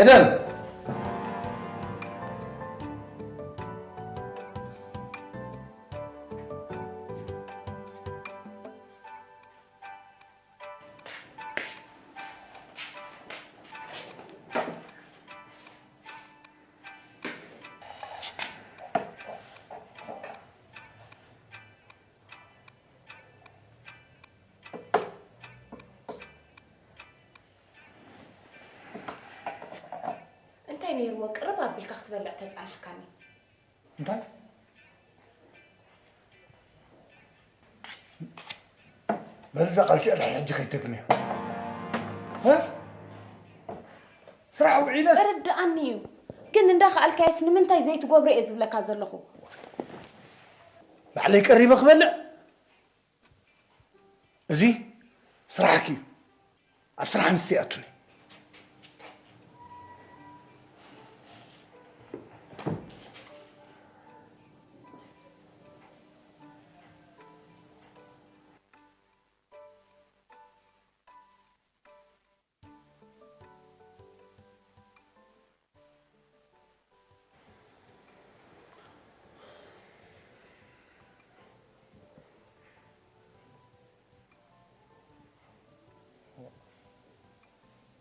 ኤደን! እንታይ ነይርዎ ቅርብ ኣቢልካ ክትበልዕ ተጸናሕካኒ? እንታይ? በል እዛ ቃልሲ ኣላ ሕጂ ከይትደግምዮ። እ? ስራሕ ውዒለስ? ርድኣኒ እዩ። ግን እንዳኸኣልካየስ ንምንታይ ዘይትገብሮ እየ ዝብለካ ዘለኹ። ባዕለይ ቀሪበ ክበልዕ? እዚ ስራሕኪ እዩ። ኣብ ስራሕ ኣንስቲ ኣቱኒ።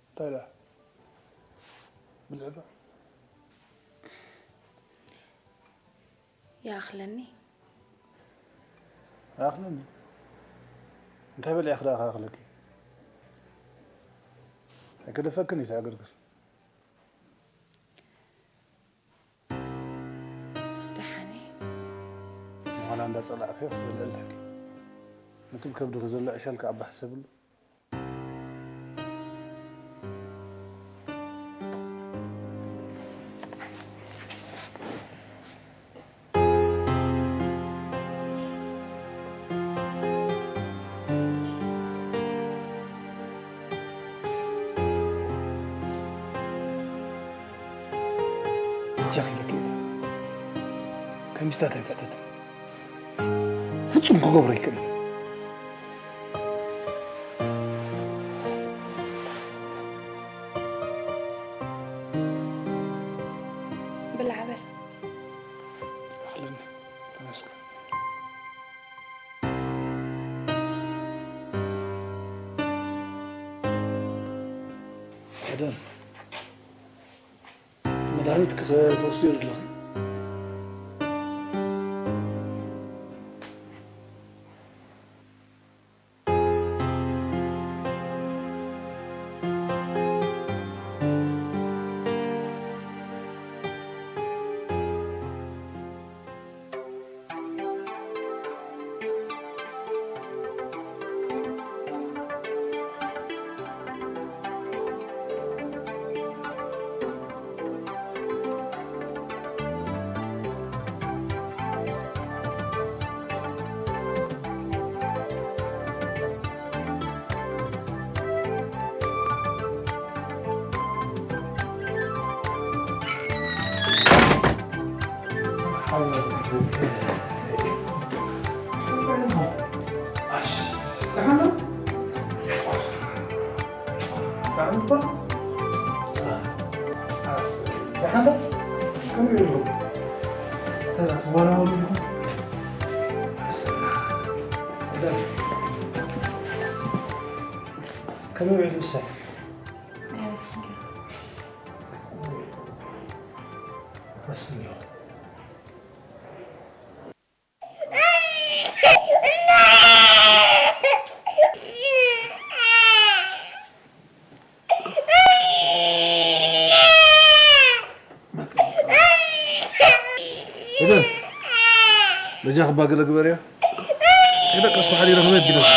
እንታይ ደኣ? ብልዕባ? ይኣኽለኒ። ይኣኽለኒ? እንታይ በሊዕኺ ደኣ ክኣኽለኪ? ኣይገደፈክን እዩ እቲ ዕግርግር። ደሓነይ። ንዋላ እንዳጸላእክዮ ክበልዕ ኣለኪ። ነቲ ከብድኺ ዘሎ ዕሸል ከኣ ኣባ ሕሰብሉ። በጃኺ ኢለኪ እየ። ከም ሚስታት ኣይትሕተቲ። ፍጹም ክገብሮ ኣይክእልን። ብላዕ በል። ኣኽለኒ። ተመስገን። ቀደም መድሃኒት ክትወስድዮ ኣለኺ። ከመይ ውዒሉ ምሳይ? በጃ ክባገለ ግበርያ። ደቀስኩ ሓዲረ ክበድ ይበል።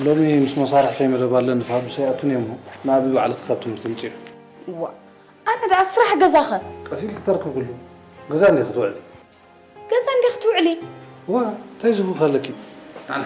ሎሚ ምስ መሳርሕተይ መደብ ኣለኒ፣ ካብ ምሳይ ይኣቱን እዮም። ንኣቢ ባዕልኺ ካብ ትምህርቲ ምፅኡ። እዋ፣ ኣነ ደኣ ስራሕ ገዛኸ? ቀስ ኢልኪ ተርክብሉ። ገዛ እንዲኺ ክትውዕሊ። ገዛ እንዲኺ ክትውዕሊ? እዋ፣ እንታይ ዝህቡኺ ኣለኪ? ኣነ።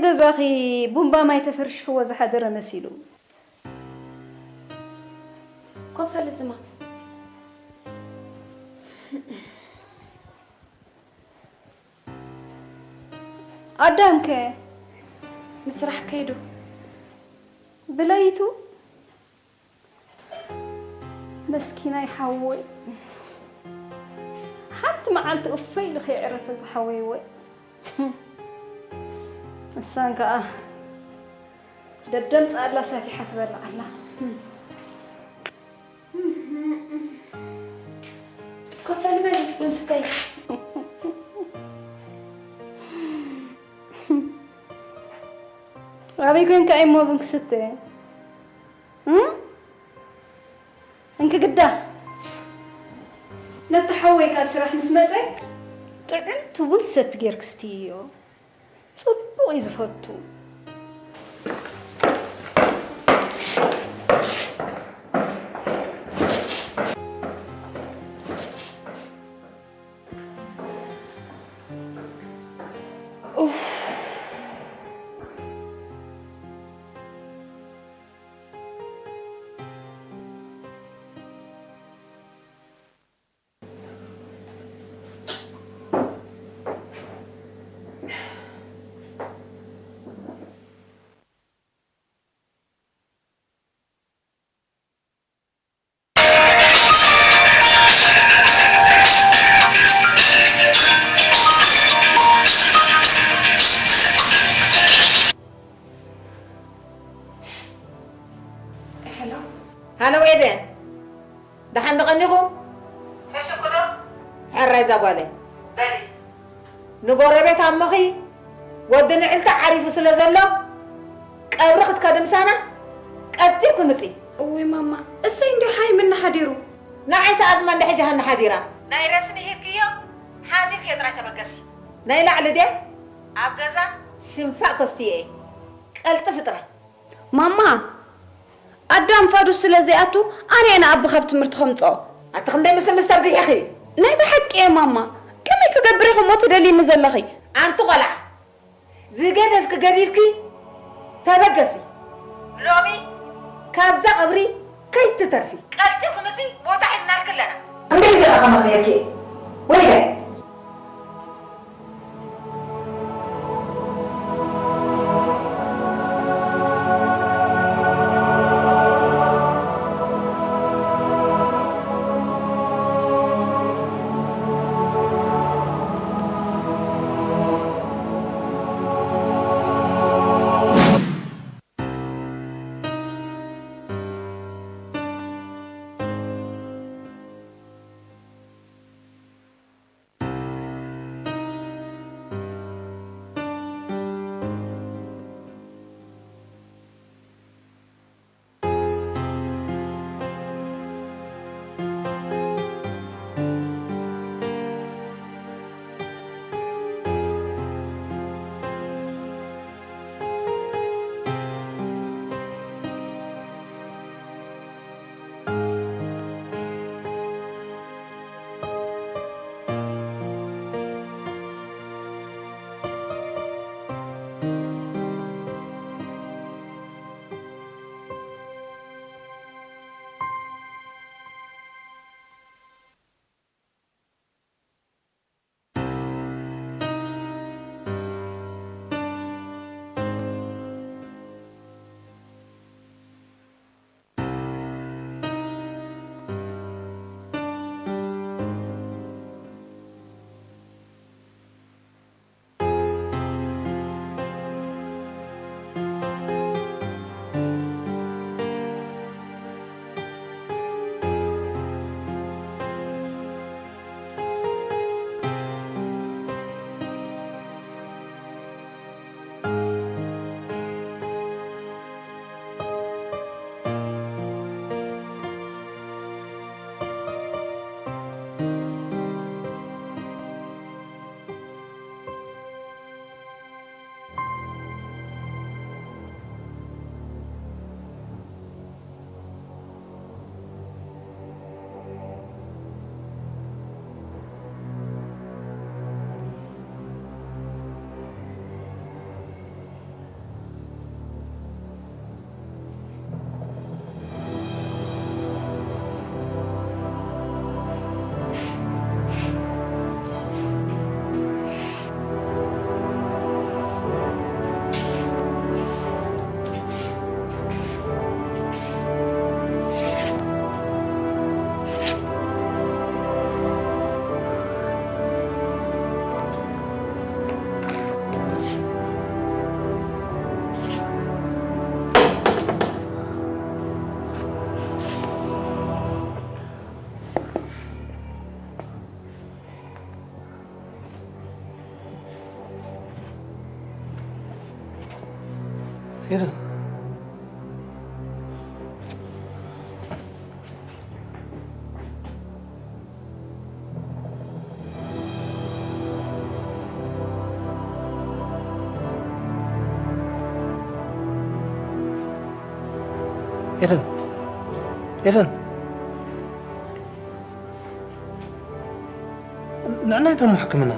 ገዛኺ ቡምባ ማይ ተፈርሽሕዎ ዝሓደረ መሲሉ። ኮፈል ዝማ። ኣዳምከ? ምስራሕ ከይዱ። ብለይቱ? መስኪናይ ሓወይ። ሓንቲ መዓልቲ እፎይ ኢሉ ከየዕረፈ ዝሓወይ ወይ። ንሳን ከኣ ደደም ጻላ ሰፊሓ ትበልዕ ኣላ። ኮፈል በሊ፣ ቡን ስተይ። ኣበይ ኮንካ እሞ ቡን ክስተ? እም? እንክግዳ፣ ነቲ ሓወይ ካብ ስራሕ ምስ መጸ፣ ጥዕምቲ ቡን ሰቲ ጌርኪ ስትይዮ። ጽቡቕ እዩ ዝፈቱ። ኡፍ። ሄሎ። ሃሎ ኤደን፣ ደሓን ዶ ቀኒኹም? ሕሹኽዶ? ሕራይ እዛ ጓለይ። በሊ። ንጎረቤት ኣሞኺ ወዲ ንዕልቲ ዓሪፉ ስለ ዘሎ፣ ቀብሪ ክትከዲ ምሳና ቀልጢፍኪ ምጺ። እውይ ማማ፣ እሰይ እንዲዩ ሓይምና ሓዲሩ። ንዓይስ ኣዝማ እንደ ሕጂ ሃና ሓዲራ። ናይ ረስኒ ሂብክዮ፣ ሓዚልክዮ ጥራይ ተበገሲ። ናይ ላዕሊ ድየ? ኣብ ገዛ ሽንፋእ ከስትዮ እየ። ቀልጥፊ ጥራይ። ማማ፣ ኣዳም ፋዱስ ስለ ዘይኣቱ፣ ኣነ እየ ንኣቢ ካብ ትምህርቲ ከምጽኦ። ኣቲ ክንደይ ምስምስ ኣብዚሕኺ? ናይ ብሓቂ እየ ማማ። ከመይ ክገብር ኢኹሞ ትደልይኒ ዘለኺ? ኣንቲ ቆልዓ፣ ዝገደፍኪ ገዲፍኪ ተበገሲ። ሎሚ ካብዛ ቀብሪ ከይትተርፊ። ቀልጢፍኪ ምጺ፣ ቦታ ሒዝናልኪ ኣለና። ክንደይ ዘለኻ መኽንየትኪ? ወይለይ! ኤደን፣ ንዕናይ ደሞ ሕክምና።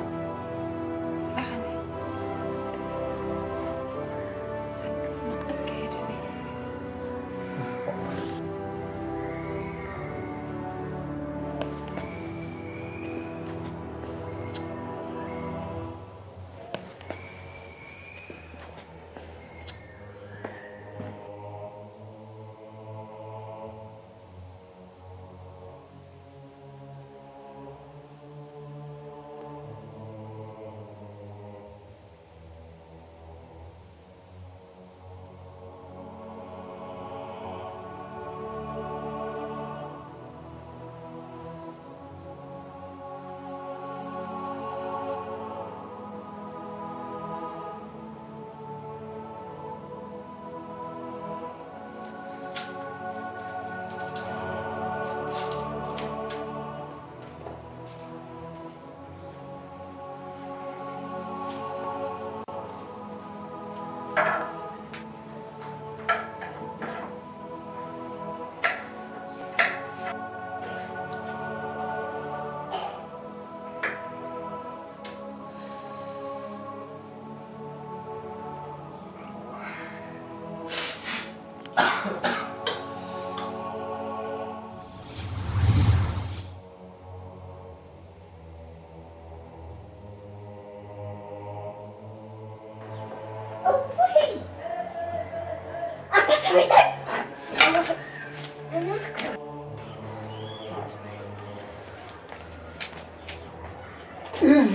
እዚ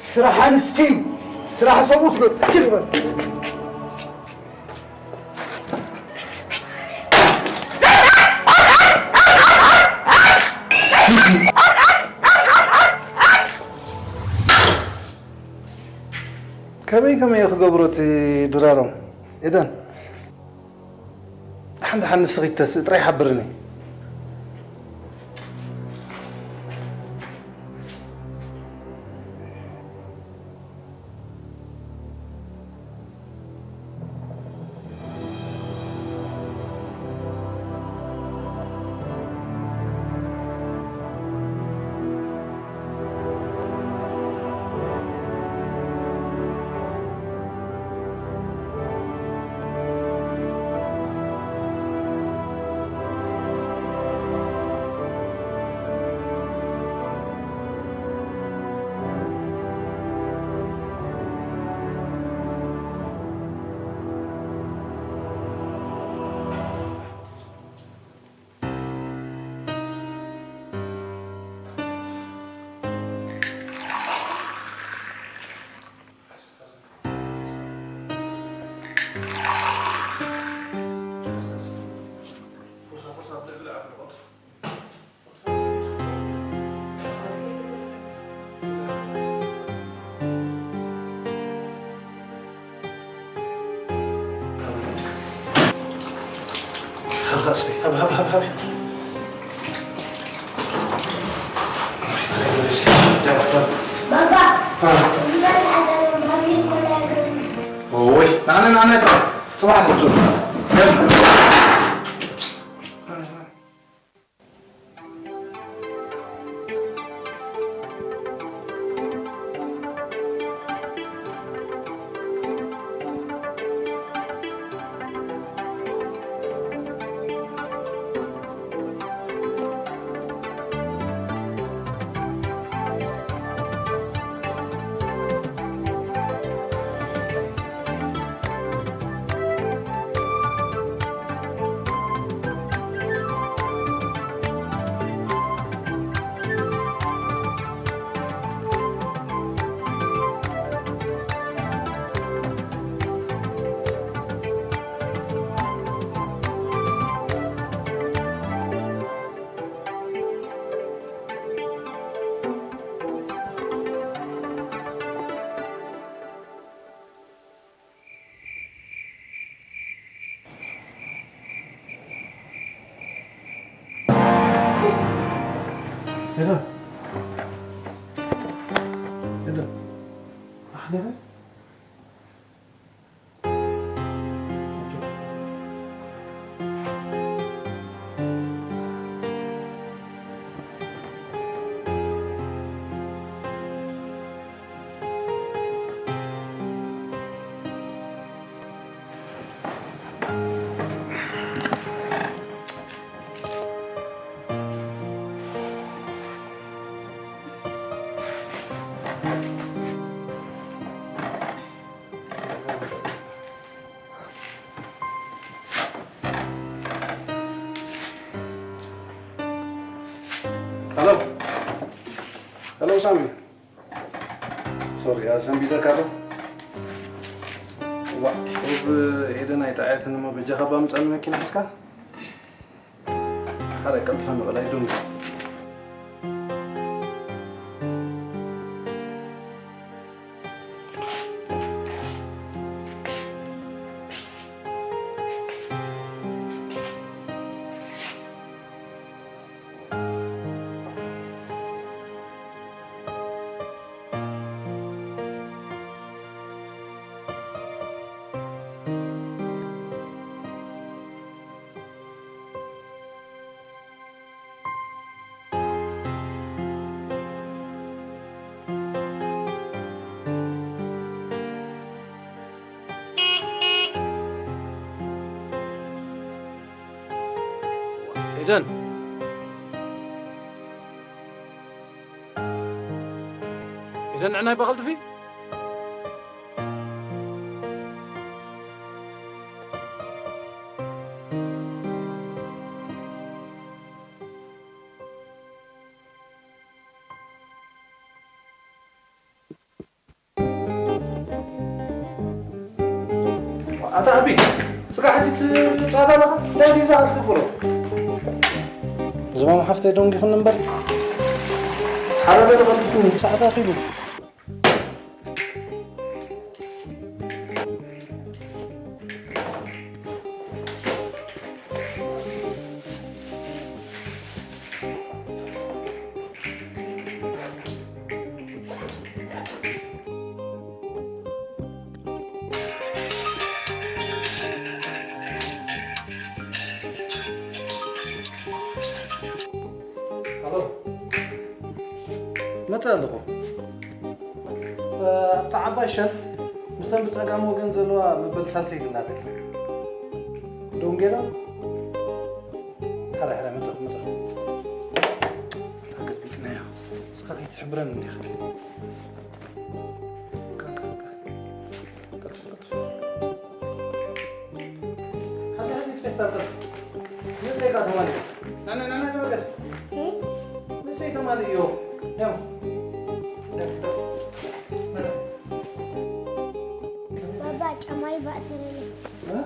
ስራሕ ኣንስቲ እዩ። ስራሕ ሰብኡት ገ-፣ ችግር በል። ከመይ ከመይ ክገብሮ እቲ ድራሮም? ኤደን፣ ደሓን ደሓን ንስኺ ተስእ ጥራይ ሓብርኒ። ሃብ ሃብ፣ ሃብ፣ ሃብ፣ ሃብ። ባባ፣ ሃ። ኦይ፣ ናነ፣ ናነ፣ ጽባሕ ትጹ። ሄሎ፣ ሄሎ፣ ኣሕሊፈ? ሄሎ፣ ሄሎ ሳሚ። ሶሪ፣ ኣሰንቢደካ ዶ? ዋ፣ ሩብ ኤደን ኣይጠዓየትን እሞ በጃኻ እባ ምጻኒ መኪና ሒዝካ። ሓደ ቀልጥፈ ንበላይ ዱን። ኤደን፣ ኤደን፣ ንዕናይ በቐልጥፊ። ኣታ ኣቢ፣ ስጋ ሕጂ ትጻዳ ኣለኻ? እንታይ ድዩ ዝኣስክብሮ? ዝማም ሓፍተይ ደንጊኹኒ እምበር። ሓረ በለ ቐልጥፍኒ፣ ሰዓት ኣኺሉ። ሃሎ፣ መጸ ኣለኹ። ኣብታ ዓባይ ሸልፍ፣ ምስተን ብጸጋም ወገን ዘለዋ መበል ሳልሰይቲ ላበል። ደንጌላ? ሕረ፣ ሕረ፣ መጸ፣ መጸ። ኣገልግልናዮ። ንስኻ ከይትሕብረን እንዲኻ። ቀልጥፍ፣ ቀልጥፍ። ሓንቲ ሓንቲ ፌስታል ቀልጥፍ። ንእሰይ ከኣ ተማልኡ። ናና፣ ናና፣ ተበገስ። ንእሰይ ተማልእዮ። ደም። ደም፣ ደም። ናና። ባባ፣ ጫማይ ባእስረለይ። እ?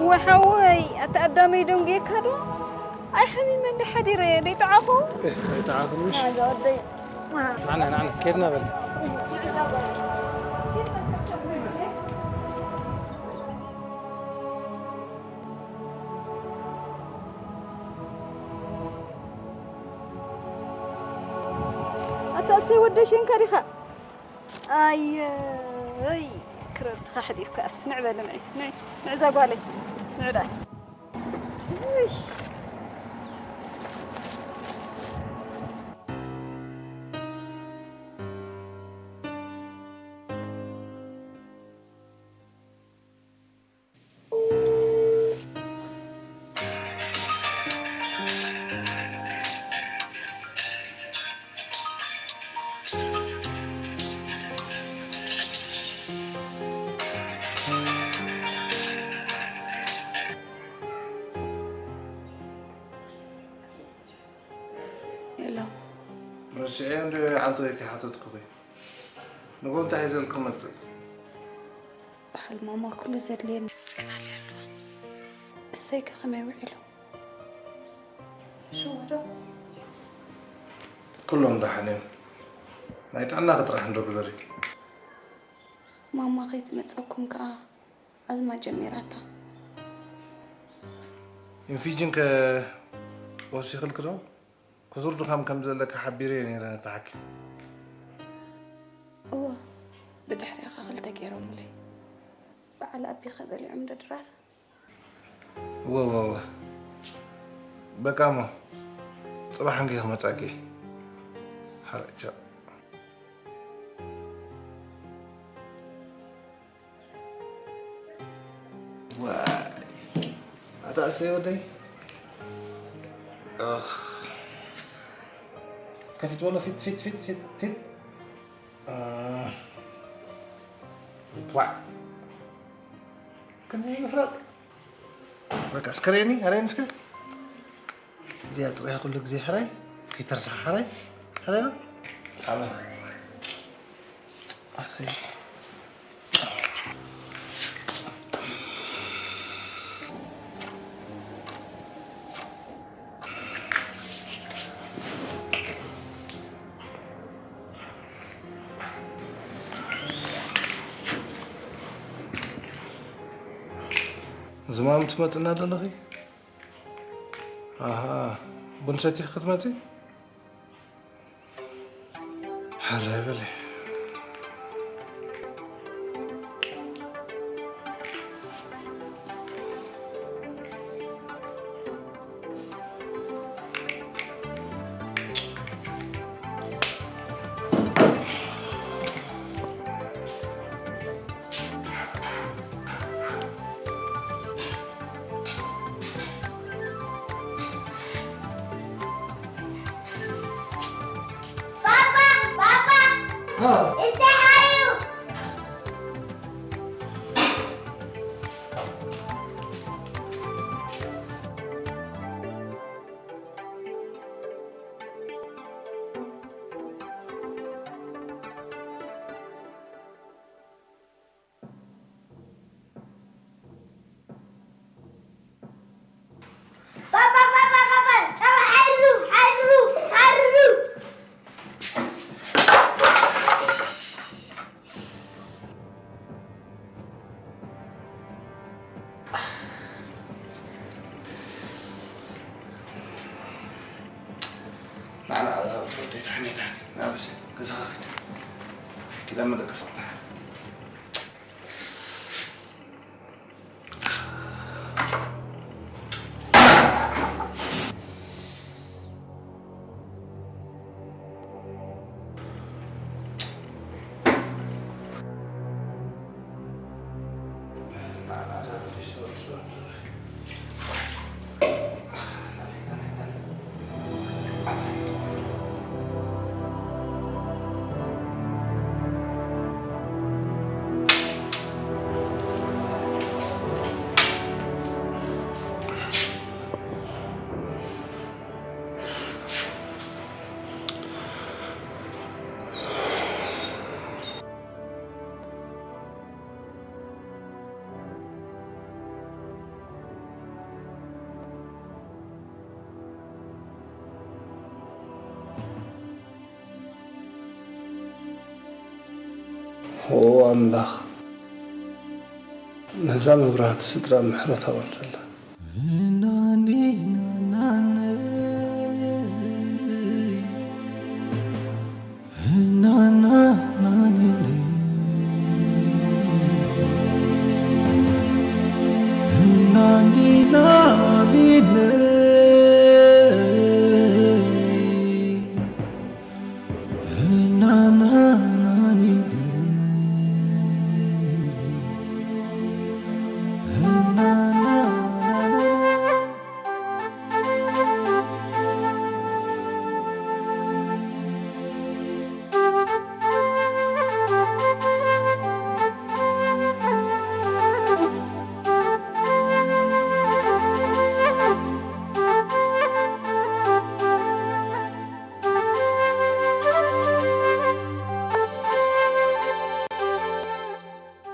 ወሓወይ፣ ኣታ ኣዳመይ ደንጉየካ ዶ? ኣይ ሓሚመ እንዲ ሓዲረ፣ ደይጠዓኹ? ኣይጠዓኹ ምሽ? ኣዛ ወደይ። ናዕና፣ ናዕና፣ ኬድና በል። ኣታ እሰይ ወደይ ሸንካ ዲኻ? ኣየይ ክረርትኻ ሕዲፍካስ። ንዕ በሊ ንዒ፣ ንዒ፣ ንዒ እዛ ጓለይ። ንዕ ደኣ። ውይ። የሎ። ረሲዐዮ እንድየ ሓንቶ ኢልኪ ሓተትኩኺ። ንግሆ እንታይ ሒዘልኪ ክመጽእ? በዓል ማማ ኩሉ ዘድልየኒ ኣምጺኤናለይ ኣለዋ። እሰይከ ከመይ ውዒሉ? ሽዋ ዶ? ኩሎም ደሓን እዮም። ናይ ጥዕናኺ ጥራሕ እንዶ ግበሪ። ማማ ከይትመጸኩም ከኣ ኣዝማ ጀሚራታ። ኢንፊጅን ከ ወሲኽልኪ ዶ? ክቱር ድኻም ከም ዘለካ ሓቢረዮ ነይረ ነታ ሓኪም። እወ፣ ብድሕሪኻ ክልተ ገይሮምለይ። በዓል ኣቢኸ በሊዖም ዶ ድራር? እወ፣ እወ፣ እወ። በቃ እሞ፣ ጽባሕ እንጌ ክመጻኪ። ሓራይ፣ ቻው። ዋይ። ኣታ እሰይ ወደይ። ኣኽ። እስከ ፊት በሎ፣ ፊት፣ ፊት፣ ፊት፣ ፊት፣ ፊት። እ፣ ዋይ። ከምዚ ይፍረጥ። በቃ እስከ ረእየኒ፣ ረእየኒ እስከ። እዚኣ ጽርያ ኩሉ ግዜ ሕራይ፣ ከይተርስሓ ሕራይ፣ ሕራይ ነው። ኣሜን። ኣሰይ። ዝማም ትመጽና ዘለኺ? ኣሃ፣ ቡን ሰቲኺ ክትመጺ? ሕራይ በሊ። ባባ፣ ባባ፣ ሃ። እሰይ ሓሪኡ። ባባ፣ ባባ፣ ባባ፣ ጸባ ሓርሩ፣ ሓርሩ፣ ሓርሩ። ንዓና ኣዛ ወደይ ዳሕኔ ዳሕኔ ናበሰ ገዛኻ ክድ ኪዳ መደቀስ ኦ ኣምላኽ፣ ነዛ መብራህቲ ስድራ ምሕረት ኣውርደላ።